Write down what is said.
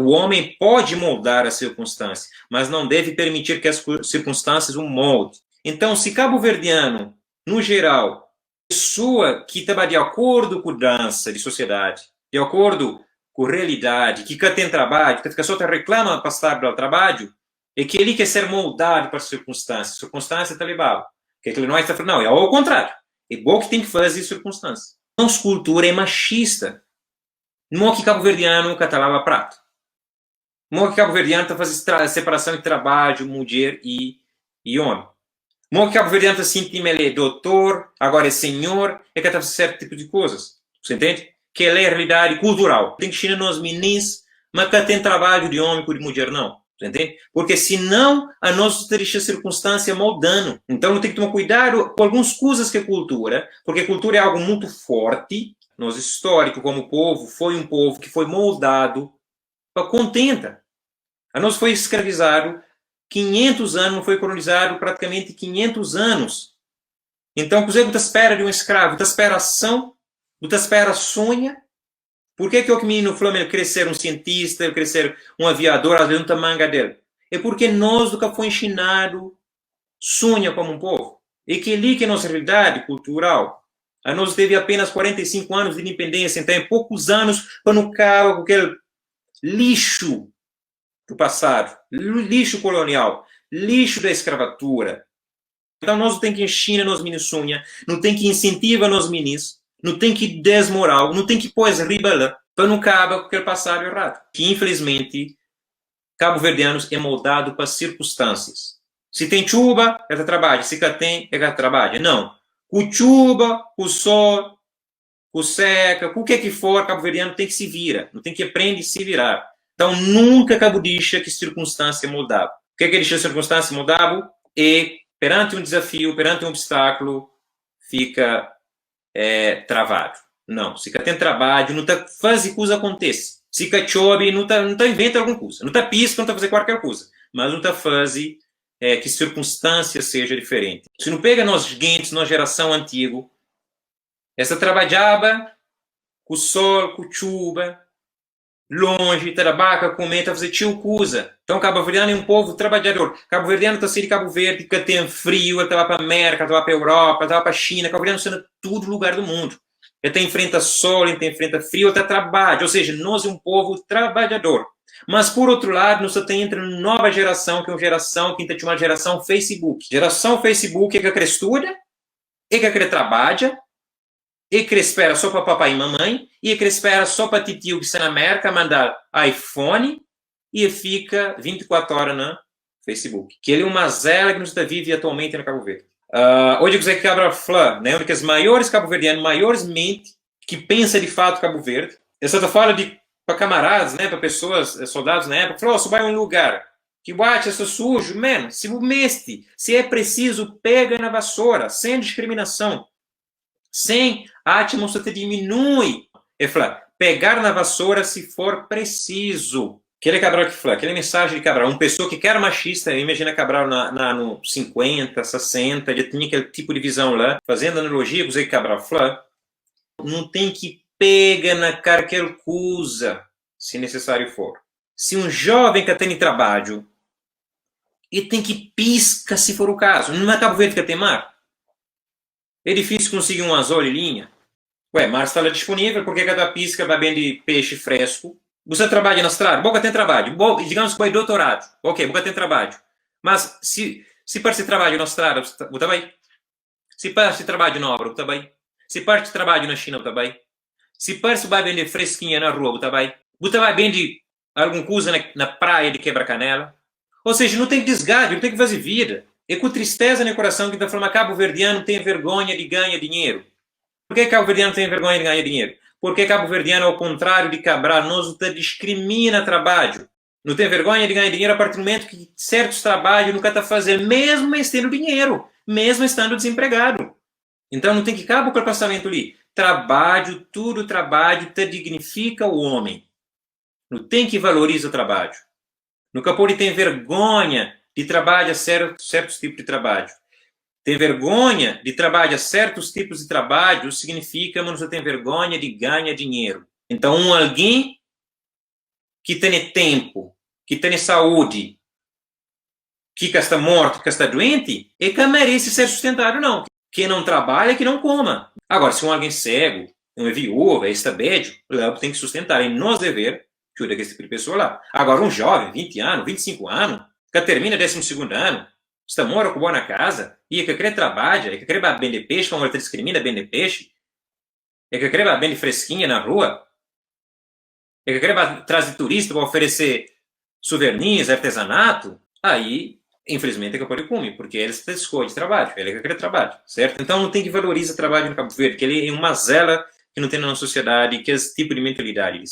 O homem pode moldar as circunstâncias, mas não deve permitir que as circunstâncias o molde. Então, se cabo-verdiano, no geral, pessoa que estava de acordo com dança de sociedade, de acordo com realidade, que cá tem trabalho, que a pessoa reclama para estar do trabalho, é que ele quer ser moldado para as circunstâncias. Circunstância está levado. Que aquele não está falando, não, é ao contrário. É bom que tem que fazer circunstância. Nossa cultura é machista. Não é que cabo-verdiano catalava prato. Não é que cabo-verdiano está fazendo separação de trabalho, mulher e homem. Não é que cabo-verdiano está sentindo ele é doutor, agora é senhor, é que está fazendo certo tipo de coisas. Você entende? Que é a realidade cultural. Tem que ensinar nos meninos, mas que tem trabalho de homem com de mulher, não. Você entende? Porque senão a nossa circunstância moldando. Então tem que tomar cuidado com algumas coisas que é cultura, porque cultura é algo muito forte. Nosso histórico como povo foi um povo que foi moldado para contenta. A nós foi escravizado 500 anos, foi colonizado praticamente 500 anos. Então, você espera de um escravo, você espera ação, você espera sonha. Por que que o menino Flamengo crescer um cientista, crescer um aviador, às vezes não tá manga dele? É porque nós nunca foi ensinado sonha como um povo. E que ali que é a nossa realidade cultural. A nós teve apenas 45 anos de independência, então em poucos anos, quando acaba com aquele lixo do passado, lixo colonial, lixo da escravatura. Então nós não tem que ensinar nos meninos sonha, não tem que incentiva nos meninos, não tem que desmoral, não tem que pôr riba lá, para não acabar com aquele passado errado. Que infelizmente cabo-verdianos é moldado para circunstâncias. Se tem chuva, é trabalho. Se tem, é trabalho. Não. Com chuva, com sol, com seca, com o que que for, cabo-verdiano tem que se virar. Não tem que aprender a se virar. Então, nunca cabo deixa que circunstância moldava. O que é que deixa circunstância moldava? É, perante um desafio, perante um obstáculo, fica travado. Não, se tem trabalho, não tá faz coisa acontece. Se que chove, não tá inventa alguma coisa. Não tá pisca, não tá fazer qualquer coisa. Mas não tá faz que circunstância seja diferente. Se não pega nós gente, nós geração antigo, essa trabalhava com sol, com chuva, longe, trabalha, comenta, fazer tio coisa. Então, Cabo Verdeano é um povo trabalhador. Cabo Verdeano está sendo de Cabo Verde, que tem frio, está para América, está para Europa, está para China. Cabo Verdeano está em todo lugar do mundo. Ele tem enfrenta sol, ele tem enfrenta frio, ele trabalha. Ou seja, nós é um povo trabalhador. Mas, por outro lado, nós tem entra nova geração, que é uma geração que está chamada geração Facebook. Geração Facebook é que quer estuda, é que quer trabalha, e que espera só para papai e mamãe, e que espera só para titio que está na América mandar iPhone, e fica 24 horas no Facebook. Que ele é uma zela que nos vive atualmente na Cabo Verde. Hoje, José Cabral Fla, né, um dos maiores cabo-verdianos, maiores mente que pensa de fato Cabo Verde. Essa fala de para camaradas, né, para pessoas, soldados na época, falou, oh, se vai a um lugar que bate, é sujo, man, se o mestre, se é preciso, pega na vassoura, sem discriminação, sem a atmosfera diminui. Ele fala, pegar na vassoura se for preciso. Aquele Cabral que fala, aquela mensagem de Cabral, uma pessoa que era machista, imagina Cabral na no 50, 60, já tinha aquele tipo de visão lá, fazendo analogia com o Cabral fala, não tem que pega na cara que ele usa, se necessário for. Se um jovem que tem trabalho, ele tem que pisca se for o caso. Não é Cabo Verde que tem mar. É difícil conseguir um anzol e linha. Ué, mar está lá disponível, porque cada pisca vai bem de peixe fresco. Você trabalha na estrada, boca tem trabalho. Bo, digamos que foi doutorado. Ok, boca tem trabalho. Mas se parte trabalho na estrada, você bem. Se parte trabalho na obra, você bem. Se parte trabalho na China, você bem. Se parte vai vender fresquinha na rua, você bem. Você vai vender alguma coisa na praia de quebra-canela. Ou seja, não tem desgaste, não tem que fazer vida. É com tristeza no coração que está falando, Cabo Verdeano tem vergonha de ganhar dinheiro. Por que Cabo Verdeano tem vergonha de ganhar dinheiro? Porque Cabo Verdeano, ao contrário de Cabral, nós discrimina trabalho. Não tem vergonha de ganhar dinheiro a partir do momento que certos trabalhos nunca está fazendo, mesmo tendo dinheiro, mesmo estando desempregado. Então não tem que acabar com o pensamento ali. Trabalho, tudo trabalho te dignifica o homem. Não tem que valoriza o trabalho. Nunca pode ter vergonha de trabalhar certos tipos de trabalho. Ter vergonha de trabalhar certos tipos de trabalho significa que você tem vergonha de ganhar dinheiro. Então, um alguém ki tene ténpu, ki tene saúdi, ki ka sta mortu, ki ka sta duenti, e ka merese ser sustentadu nau. Ken não trabalha, que não coma. Agora, se um algen segu, um é viúva, e sta bedju, la bu ten ki sustentar. É nos dever djuda kes tipu di pesoa la. Agora, um joven, 20 anu, 25 anu, ka termina désimu sigundu anu, sta mora ku bo na kaza, i e ka kre trabadja, e ka kre ba bende pexi, pamodi el ta diskrimina bende pexi, e ka kre ba bende freskinha na rua, E ka kre ba tras di turista pa oferese suvernis, artezanatu, aí, infelizmenti, e ka pode kume, porque el sta skodje trabadju, el ka kre trabadju, sertu? Então, nu ten ki valoriza trabadju na Kabu Verdi, kel-li é un mazela ki nu ten na nos sosiedadi, kes tipu di mentalidadi li.